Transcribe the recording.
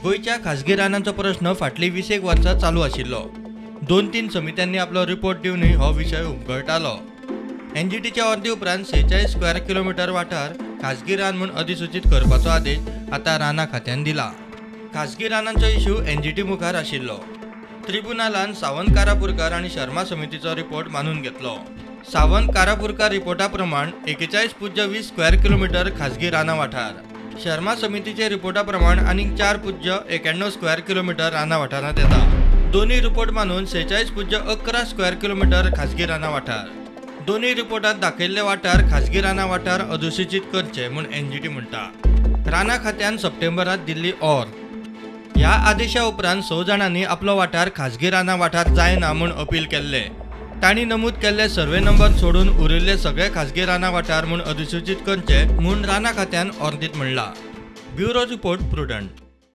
गोंयच्या खाजगी रानांचो प्रश्न फाटलीं 20 वर्सां चालू आशिल्लो. 2-3 समित्यांनी आपलो रिपोर्ट दिवनूय हो विशय उमगळटालो. एनजीटीच्या अर्दी उपरांत 46 स्क्वेअर किलोमिटर वाठार खाजगी रान म्हूण अधिसूचीत करपाचो आदेश आतां रानां खात्यान दिला. खाजगी रानांचो इश्यू एनजीटी मुखार आशिल्लो. ट्रिब्युनलान सावंत कारापुरकार आनी शर्मा समितीचो रिपोर्ट मानून घेतलो. सावंत कारापुरकार रिपोर्टा प्रमाण 41.20 स्क्वेअर किलोमिटर खाजगी रानां वाठार, शर्मा समितीचे रिपोर्टा प्रमाण आनीक 4.91 स्क्वेअर किलोमिटर रानां वाठारांत येता. दोनूय रिपोर्ट मानून 46.11 स्क्वेअर किलोमिटर खाजगी रानां वाठार. दोनूय रिपोर्टांत दाखयल्ले वाठार खाजगी रानां वाठार अधिसूचीत करचे म्हूण एनजीटी म्हणटा. रानां खात्यान सप्टेंबरांत दिल्ली ऑर ह्या आदेशा उपरांत 6 जाणांनी आपलो वाठार खाजगी रानां वाठार जायना म्हूण अपील केल्ले. तांणी नमूद केल्ले सर्वे नंबर सोडून उरिल्ले सगळे खाजगी रानां वाठार म्हूण अधिसूचीत करचे म्हूण रानां खात्यान ऑर्दीत म्हणलां. Bureau report, Prudent.